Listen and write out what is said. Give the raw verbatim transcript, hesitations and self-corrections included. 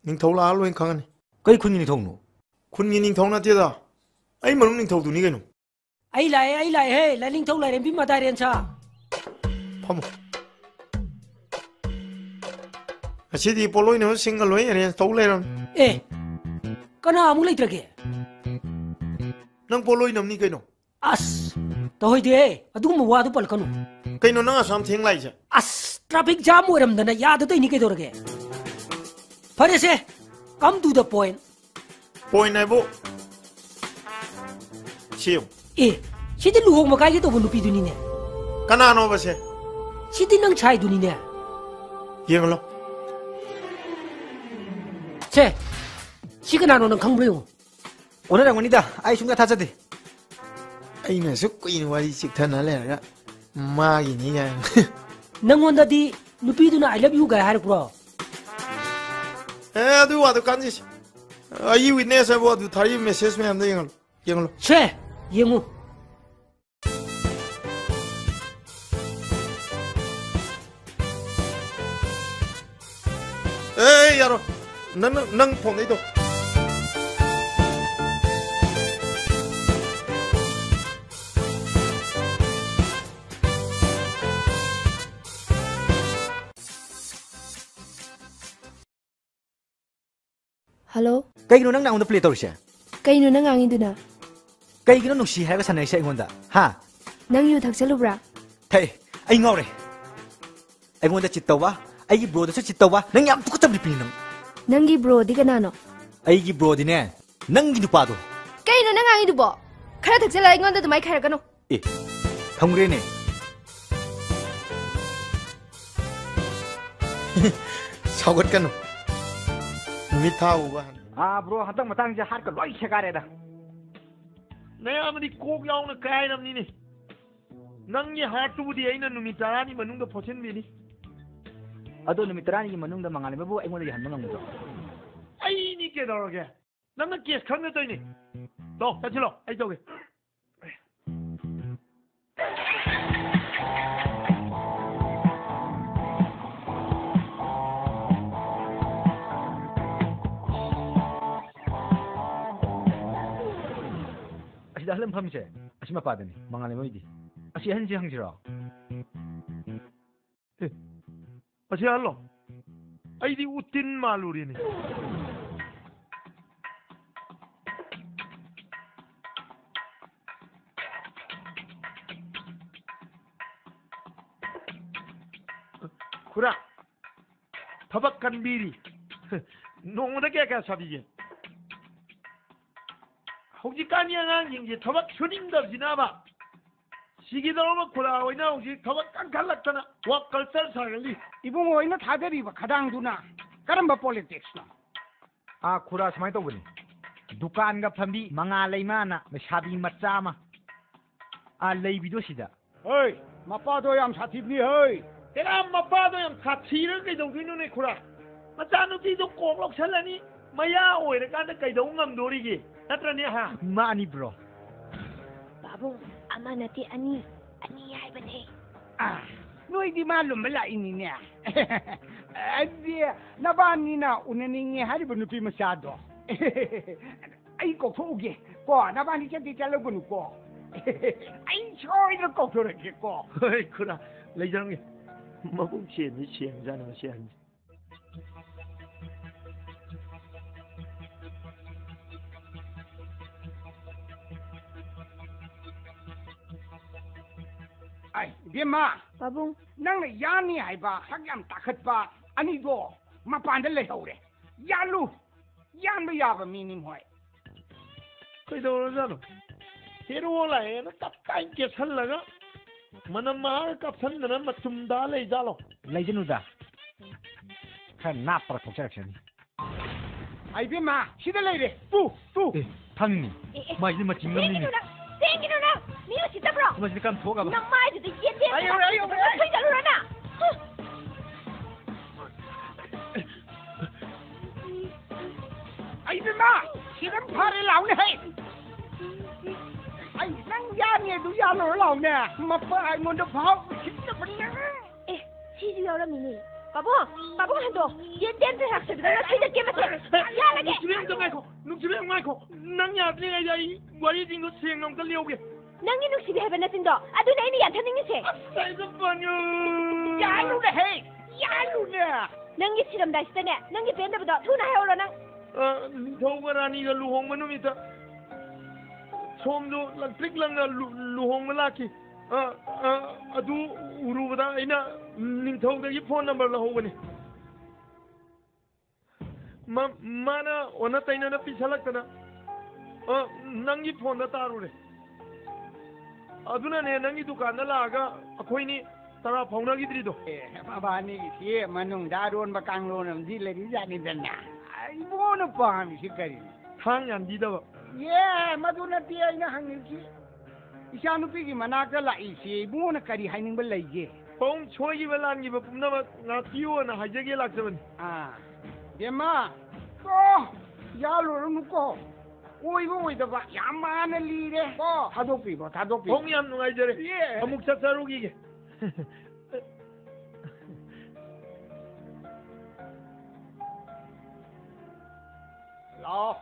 ꯅꯤꯡꯊꯧ ꯂꯥꯛꯑ ꯂꯣꯏꯅ ꯈꯪꯉꯅꯤ꯫ ꯀꯩ ꯈꯨꯟꯒꯤ ꯅꯤꯡꯊꯧꯅꯣ? ꯈꯨꯟꯒꯤ ꯅꯤꯡꯊꯧ ꯅꯠꯇꯦꯗ, ꯑꯩ ꯃꯅꯨꯡ ꯅꯤꯡꯊꯧꯗꯨꯅꯤ ꯀꯩꯅꯣ꯫ ꯑꯩ ꯂꯥꯛꯑꯦ, ꯑꯩ ꯂꯥꯛꯑꯦꯍꯦ, ꯂꯥꯏꯅꯤꯡꯊꯧ ꯂꯥꯏꯔꯦꯝꯕꯤ ꯃꯗꯥꯏꯔꯦꯟꯁꯥ꯫ ꯐꯝꯃꯣ꯫ ꯉꯁꯤꯗꯤ ꯄꯣꯠꯂꯣꯏꯅꯕꯁꯤꯡꯒ ꯂꯣꯏ arrange ꯇꯧ ꯂꯩꯔꯝꯅꯤ꯫ ꯑꯦ, ꯀꯅꯥ ꯑꯃꯨꯛ ꯂꯩꯇ꯭ꯔꯒꯦ? ꯅꯪ ꯄꯣꯠꯂꯣꯏꯅꯕꯅꯤ ꯀꯩꯅꯣ꯫ ꯑꯁ, ꯇꯧꯍꯩꯗꯦꯍꯦ, ꯑꯗꯨꯒꯨꯝꯕ ꯋꯥꯗꯨ ꯄꯜꯂꯛꯀꯅꯨ꯫ ꯀꯩꯅꯣ ꯅꯪ ꯑꯁꯥꯝ ꯊꯦꯡ ꯂꯥꯛꯏꯁꯦ? ꯑꯁ, traffic jam ꯑꯣꯏꯔꯝꯗꯅ ꯌꯥꯗꯗꯣꯏꯅꯤ ꯀꯩꯗꯧꯔꯒꯦ? ꯐꯔꯦꯁꯦ, come to the point꯫ Point ꯍꯥꯏꯕꯨ ꯁꯤ ꯌꯦꯡꯉꯨ꯫ ꯑꯦ, ꯁꯤꯗꯤ ꯂꯨꯍꯣꯡꯕ ꯀꯥꯏꯒꯦ ꯇꯧꯕ ꯅꯨꯄꯤꯗꯨꯅꯤꯅꯦ꯫ ꯀꯅꯥꯅꯣꯕ ꯁꯦ? ꯁꯤꯗꯤ ꯅꯪ ꯁꯥꯏꯗꯨꯅꯤꯅꯦ꯫ ꯌꯦꯡꯍꯜꯂꯣ꯫ ꯁꯦ, ꯁꯤ ꯀꯅꯥꯅꯣ ꯅꯪ ꯈꯪꯕ꯭ꯔꯥ ꯌꯦꯡꯉꯨ꯫ ꯑꯣꯟꯅꯔꯝꯒꯅꯤꯗ, ꯑꯩ ꯁꯨꯡꯊꯥ ꯊꯥꯖꯗꯦ꯫ ꯑꯩꯅ ꯑꯁꯨꯛ ꯀꯨꯏꯅ ꯋꯥꯔꯤ ꯆꯤꯛꯊꯅ ꯂꯩꯔꯒ ꯃꯥꯒꯤꯅꯤ ꯀꯥꯏꯅ꯫ ꯅꯪꯉꯣꯟꯗꯗꯤ ꯅꯨꯄꯤꯗꯨꯅ "I love you" ꯒꯥꯏ ꯍꯥꯏꯔꯛꯄ꯭ꯔꯣ? ꯑꯦ, ꯑꯗꯨ ꯋꯥꯗꯣ ꯀꯥꯟꯅꯁꯤ꯫ ꯑꯩꯒꯤ witness ꯍꯥꯏꯕꯨ ꯑꯗꯨ ꯊꯥꯔꯛꯏꯕ message ꯃꯌꯥꯝꯗꯣ ꯌꯦꯡꯍꯜꯂꯨ, ꯌꯦꯡꯍꯜꯂꯨ꯫ ꯁꯦ, ꯌꯦꯡꯉꯨ꯫ ꯑꯦ, ꯌꯥꯔꯣꯏ꯫ ꯅꯪ, ꯅꯪ, ꯅꯪ ꯐꯣꯟꯗꯩꯗꯣ꯫ Hello? ꯀꯩꯒꯤꯅꯣ ꯅꯪꯅ ꯑꯩꯉꯣꯟꯗ play ꯇꯧꯔꯤꯁꯦ? ꯀꯩꯅꯣ ꯅꯪ ꯉꯥꯡꯉꯤꯗꯨꯅ? ꯀꯩꯒꯤꯅꯣ ꯅꯨꯡꯁꯤ ꯍꯥꯏꯔꯒ ꯁꯥꯟꯅꯔꯤꯁꯦ ꯑꯩꯉꯣꯟꯗ? ꯍꯥ? ꯅꯪ ꯌꯨ ꯊꯛꯆꯜꯂꯨꯕ꯭ꯔꯥ? ꯊꯛꯑꯦ꯫ ꯑꯩ ꯉꯥꯎꯔꯦ꯫ ꯑꯩꯉꯣꯟꯗ cheat ꯇꯧꯕ, ꯑꯩꯒꯤ broꯗꯁꯨ cheat ꯇꯧꯕ, ꯅꯪ ꯌꯥꯝ ꯇꯨꯀꯠꯆꯕ ꯅꯨꯄꯤꯅꯤ ꯅꯪ꯫ ꯅꯪꯒꯤ broꯗꯤ ꯀꯅꯥꯅꯣ? ꯑꯩꯒꯤ broꯗꯤꯅꯦ, ꯅꯪꯒꯤ ꯅꯨꯄꯥꯗꯣ꯫ ꯀꯩꯅꯣ ꯅꯪ ꯉꯥꯡꯉꯤꯗꯨꯕꯣ? ꯈꯔ ꯊꯛꯆꯜꯂ ꯑꯩꯉꯣꯟꯗ ꯑꯗꯨꯃꯥꯏ ꯈꯥꯏꯔꯛꯀꯅꯨ꯫ ꯑꯦ, ꯊꯝꯈ꯭ꯔꯦꯅꯦ꯫ ꯁꯥꯎꯒꯠꯀꯅꯨ꯫ ꯅꯨꯃꯤꯠ ꯊꯥ ꯎꯕ ꯍꯟ-, ꯑꯥ, bro, ꯍꯟꯗꯛ ꯃꯇꯥꯡꯁꯦ heartꯀ ꯂꯣꯏ ꯁꯦꯒꯥꯏꯔꯦꯗ꯫ ꯅꯌꯥꯝꯕꯗꯤ ꯀꯣꯛ ꯌꯥꯎꯅ ꯀꯥꯏꯔꯕꯅꯤꯅꯦ꯫ ꯅꯪꯒꯤ heartꯇꯨꯕꯨꯗꯤ ꯑꯩꯅ ꯅꯨꯃꯤꯠ ꯇꯔꯥꯅꯤ ꯃꯅꯨꯡꯗ ꯐꯣꯠꯆꯤꯟꯕꯤꯅꯤ꯫ ꯑꯗꯣ ꯅꯨꯃꯤꯠ ꯇꯔꯥꯅꯤꯒꯤ ꯃꯅꯨꯡꯗ ꯃꯉꯥꯂꯩꯃꯕꯨ ꯑꯩꯉꯣꯟꯗ ꯌꯥꯍꯟꯕ ꯉꯝꯒꯗ꯭ꯔꯣ? ꯑꯩꯅꯤ ꯀꯩꯗꯧꯔꯒꯦ? ꯅꯪꯅ case ꯈꯪꯅ ꯇꯧꯏꯅꯤ꯫ ꯂꯥꯎ, ꯆꯠꯁꯤꯂꯣ, ꯑꯩ ꯇꯧꯒꯦ꯫ ꯁꯤꯗ ꯑꯍꯜ ꯑꯃ ꯐꯝꯃꯤꯁꯦ, ꯑꯁꯤ ꯃꯄꯥꯗꯅꯤ, ꯃꯉꯥꯜꯂꯩꯃ ꯍꯣꯏꯗꯤ꯫ ꯑꯁꯤ ꯑꯍꯟꯁꯤ ꯍꯪꯁꯤꯔꯣ? ꯑꯦ, ꯑꯁꯤ ꯑꯍꯜꯂꯣ? ꯑꯩꯗꯤ ꯎꯇꯤꯟ ꯃꯥꯜꯂꯨꯔꯦꯅꯦ꯫ ꯈꯨꯔꯥ, ꯊꯕꯛ ꯀꯟꯕꯤꯔꯤ꯫ ꯅꯣꯡꯃꯗ ꯀꯌꯥ ꯀꯌꯥ ꯁꯥꯕꯤꯒꯦ? ꯍꯧꯖꯤꯛꯀꯥꯟꯒꯤ ꯑꯉꯥꯡꯁꯤꯡꯁꯦ ꯊꯕꯛ ꯁꯨꯅꯤꯡꯗꯕꯁꯤꯅꯕ ꯁꯤꯒꯤꯗꯧꯔꯕ ꯈꯨꯔꯥ ꯍꯣꯏꯅ ꯍꯧꯖꯤꯛ ꯊꯕꯛ ꯀꯟꯈꯠꯂꯛꯇꯅ work culture ꯁꯥꯒꯠꯂꯤ꯫ ꯏꯕꯨꯡꯉꯣ ꯍꯣꯏꯅ ꯊꯥꯗꯔꯤꯕ ꯈꯗꯥꯡꯗꯨꯅ ꯀꯔꯝꯕ politics ꯅꯣ? ꯑꯥ, ꯈꯨꯔꯥ, ꯁꯨꯃꯥꯏꯅ ꯇꯧꯕꯅꯤ꯫ ꯗꯨꯀꯥꯟꯒ ꯐꯝꯕꯤ ꯃꯉꯥꯜꯂꯩꯃꯅ ꯂꯩꯁꯥꯕꯤ ꯃꯆꯥ ꯑꯃ, ꯑꯥ, ꯂꯩꯕꯤꯗꯣ ꯁꯤꯗ꯫ ꯍꯣꯏ, ꯃꯄꯥꯗꯣ ꯌꯥꯝ ꯁꯥꯊꯤꯕꯅꯤ, ꯍꯣꯏ꯫ ꯍꯦꯔꯥ, ꯃꯄꯥꯗꯣ ꯌꯥꯝ ꯁꯥꯊꯤꯔꯒ ꯀꯩꯗꯧꯗꯣꯏꯅꯣꯅꯦ, ꯈꯨꯔꯥ? ꯃꯆꯥꯅꯨꯄꯤꯗꯣ ꯀꯣꯛ ꯂꯧꯁꯜꯂꯅꯤ, ꯃꯌꯥ ꯑꯣꯏꯔꯀꯥꯟꯗ ꯀꯩꯗꯧ ꯉꯝꯗꯣꯔꯤꯒꯦ? ꯅꯠꯇ꯭ꯔꯅꯦ, ꯍꯥ? ꯃꯥꯅꯤ, ꯕ꯭ꯔꯣ꯫ ꯄꯥꯕꯨꯡ, ꯑꯃ ꯅꯠꯇꯦ, ꯑꯅꯤ, ꯑꯅꯤ ꯍꯥꯏꯕꯅꯦ꯫ ꯑꯥ, ꯅꯣꯏꯗꯤ ꯃꯥ ꯂꯨꯝꯕ ꯂꯥꯛꯏꯅꯤꯅꯦ꯫ ꯑꯗꯨꯗꯤ ꯅꯕꯥꯅꯤꯅ ꯎꯅꯅꯤꯡꯉꯦ ꯍꯥꯏꯔꯤꯕ ꯅꯨꯄꯤ ꯃꯆꯥꯗꯣ꯫ ꯑꯩ ꯀꯧꯊꯣꯛꯎꯒꯦ ꯀꯣ, ꯅꯕꯥꯅꯤ ꯆꯠꯇꯤ ꯆꯠꯂꯧꯒꯅꯨꯀꯣ꯫ ꯑꯩ ꯁꯣꯏꯗꯅ ꯀꯧꯊꯣꯔꯛꯀꯦꯀꯣ꯫ ꯍꯣꯏ, ꯈꯨꯔꯥ, ꯂꯩꯖꯔꯝꯒꯦ꯫ ꯃꯕꯨꯛ ꯁꯦꯡꯗꯤ ꯁꯦꯡꯖꯥꯠꯅꯤ ꯃꯁꯤ ꯑꯍꯟꯁꯦ꯫ ꯑꯩ, ꯏꯕꯦꯝꯃ, ꯄꯥꯕꯨꯡ꯫ ꯅꯪꯅ ꯌꯥꯅꯤ ꯍꯥꯏꯕ ꯁꯛ ꯌꯥꯝ ꯇꯥꯈꯠꯄ ꯑꯅꯤꯗꯣ ꯃꯄꯥꯟꯗ ꯂꯩꯍꯧꯔꯦ꯫ ꯌꯥꯜꯂꯨ꯫ ꯌꯥꯟꯕ ꯌꯥꯕ ꯃꯤꯅꯤ ꯃꯣꯏ꯫ ꯀꯩꯗꯧꯔꯖꯥꯠꯅꯣ? ꯍꯦꯔꯣ ꯂꯥꯛꯑꯦꯅ ꯇꯞ ꯇꯥꯏ ꯀꯦꯁꯜꯂꯒ ꯃꯅꯝ ꯃꯍꯥꯒ ꯀꯥꯞꯁꯟꯗꯅ ꯃꯆꯨꯝ ꯇꯥ ꯂꯩꯖꯥꯠꯂꯣ? ꯂꯩꯖꯅꯨꯗ꯫ ꯈꯔ ꯅꯥꯞꯄꯒ ꯊꯣꯛꯆꯔꯛꯁꯅꯤ꯫ ꯑꯩ ꯏꯕꯦꯝꯃ, ꯁꯤꯗ ꯂꯩꯔꯦ꯫ Two, two. ꯑꯦ, ꯈꯪꯉꯤꯅꯦ꯫ ꯑꯦ, ꯑꯦ꯫ ꯃꯥꯏꯁꯤꯗꯤ ꯃꯆꯤꯡ ꯑꯃꯅꯤꯅꯦ꯫ ꯆꯦꯟꯒꯤꯅꯨ ꯅꯪ! ꯆꯦꯟꯒꯤꯅꯨ ꯅꯪ! ꯃꯤ ꯎꯁꯤꯠꯇꯕ꯭ꯔꯣ? ꯃꯁꯤꯗꯤ ꯀꯔꯝ ꯊꯣꯛꯑꯒꯕ? ꯅꯃꯥꯏꯗꯨꯗ ꯌꯦꯟꯗꯦꯝ ꯑꯩ ꯌꯧꯔꯦ, ꯑꯩ ꯌꯧꯔꯦ, ꯑꯩ ꯌꯧꯔꯦ꯫ ꯊꯨꯏ ꯆꯠꯂꯨꯔꯣ ꯅꯪ! ꯑꯩ ꯏꯕꯦꯝꯃ, ꯁꯤꯗ ꯐꯔꯦ ꯂꯥꯎꯅꯦ ꯍꯦ! ꯑꯩ ꯅꯪ ꯌꯥꯅꯤ ꯑꯗꯨ ꯌꯥꯜꯂꯨꯔꯣ ꯂꯥꯎꯅꯦ! ꯃꯄꯥ ꯑꯩꯉꯣꯟꯗ ꯐꯥꯎ ꯎꯁꯤꯠꯇꯕꯅꯦ! ꯑꯦ, ꯁꯤꯁꯨ ꯌꯥꯎꯔꯝꯃꯤꯅꯦ꯫ ꯄꯥꯕꯨꯡ, ꯄꯥꯕꯨꯡ ꯍꯟꯗꯣ, ꯌꯦꯟꯗꯦꯝ ꯆꯦ ꯂꯥꯛꯆꯕꯤꯗ ꯅꯈꯩꯗ ꯀꯦꯝ ꯃꯊꯦꯜ ꯌꯥꯜꯂꯒꯦ꯫ ꯑꯝꯇ ꯉꯥꯏꯈꯣ, ꯅꯨꯡꯁꯤꯕꯤ, ꯉꯥꯏꯈꯣ꯫ ꯅꯪ ꯌꯥꯗ꯭ꯔꯤꯉꯩꯗ ꯑꯩ ꯋꯥꯔꯤꯁꯤꯡꯗꯣ ꯁꯦꯡꯅ ꯑꯝꯇ ꯂꯤꯍꯧꯒꯦ꯫ ꯅꯪꯒꯤ ꯅꯨꯡꯁꯤꯕꯤ ꯍꯥꯏꯕ ꯅꯆꯤꯟꯗꯣ, ꯑꯗꯨꯅꯦ ꯑꯩꯅ ꯌꯥꯟꯊꯠꯅꯤꯡꯉꯤꯁꯦ꯫ ꯑꯁ, ꯑꯩꯁꯨ ꯄꯟꯌꯨ꯫ ꯌꯥꯜꯂꯨꯅꯦꯍꯦ, ꯌꯥꯜꯂꯨꯅꯦ꯫ ꯅꯪꯒꯤ ꯁꯤꯔꯝꯗꯥꯏꯁꯤꯗꯅꯦ, ꯅꯪꯒꯤ ꯄꯦꯟꯗꯕꯗꯣ ꯊꯨꯅ ꯍꯥꯏꯍꯧꯔꯣ ꯅꯪ꯫ ꯑ, ꯅꯤꯡꯊꯧꯒ ꯔꯥꯅꯤꯒ ꯂꯨꯍꯣꯡꯕ ꯅꯨꯃꯤꯠꯇ ꯁꯣꯝꯗꯣ ꯂꯪꯇ꯭ꯔꯤꯛ ꯂꯪꯅ ꯂꯨ-, ꯂꯨꯍꯣꯡꯕ ꯂꯥꯛꯈꯤ꯫ ꯑ, ꯑ, ꯑꯗꯨ ꯎꯔꯨꯕꯗ ꯑꯩꯅ ꯅꯤꯡꯊꯧꯗꯒꯤ ꯐꯣꯟ ꯅꯝꯕꯔ ꯂꯧꯍꯧꯕꯅꯤ꯫ ꯃ-, ꯃꯥꯅ ꯑꯣꯟꯅ ꯇꯩꯅꯅ ꯄꯤꯁꯜꯂꯛꯇꯅ, ꯑ, ꯅꯪꯒꯤ ꯐꯣꯟꯗ ꯇꯥꯔꯨꯔꯦ꯫ ꯑꯗꯨꯅꯅꯦ ꯅꯪꯒꯤ ꯗꯨꯀꯥꯟꯗ ꯂꯥꯛꯑꯒ ꯑꯩꯈꯣꯏꯅꯤ ꯇꯔꯥ ꯐꯥꯎꯅꯈꯤꯗ꯭ꯔꯤꯗꯣ꯫ ꯑꯦ, ꯃꯕꯥꯅꯤꯒꯤꯁꯤ ꯃꯅꯨꯡꯗ ꯑꯔꯣꯟꯕ ꯀꯥꯡꯂꯣꯟ ꯑꯃꯗꯤ ꯂꯩꯔꯤꯖꯥꯠꯅꯤꯗꯅ꯫ ꯏꯕꯨꯡꯉꯣꯅ ꯄꯥꯝꯃꯤꯁꯤ ꯀꯔꯤꯅꯣ? ꯊꯥꯡ ꯌꯥꯟꯕꯤꯗꯕ꯫ ꯑꯦ, ꯃꯗꯨ ꯅꯠꯇꯦ ꯑꯩꯅ ꯍꯪꯉꯤꯁꯤ꯫ ꯏꯆꯥꯅꯨꯄꯤꯒꯤ ꯃꯅꯥꯛꯇ ꯂꯥꯛꯏꯁꯤ ꯏꯕꯨꯡꯉꯣꯅ ꯀꯔꯤ ꯍꯥꯏꯅꯤꯡꯕ ꯂꯩꯒꯦ? ꯄꯥꯕꯨꯡ, ꯁꯣꯏꯈꯤꯕ ꯂꯥꯟꯈꯤꯕ ꯄꯨꯝꯅꯃꯛ ꯉꯥꯛꯄꯤꯌꯣꯅ ꯍꯥꯏꯖꯒꯦ ꯂꯥꯛꯆꯕꯅꯤ꯫ ꯑꯥ, ꯕꯦꯝꯃ, ꯀꯣ, ꯌꯥꯜꯂꯨꯔꯅꯨꯀꯣ꯫ ꯑꯣꯏꯕ ꯑꯣꯏꯗꯕ ꯌꯥꯝ ꯃꯥꯟꯅ ꯂꯤꯔꯦ꯫ ꯀꯣ, ꯊꯥꯗꯣꯛꯄꯤꯈꯣ, ꯊꯥꯗꯣꯛꯄꯤꯈꯣ꯫ ꯄꯥꯕꯨꯡ, ꯌꯥꯝ ꯅꯨꯡꯉꯥꯏꯖꯔꯦ꯫ ꯌꯦ꯫ ꯑꯃꯨꯛ ꯆꯠꯆꯔꯨꯈꯤꯒꯦ꯫ ꯂꯥꯛꯑꯣ꯫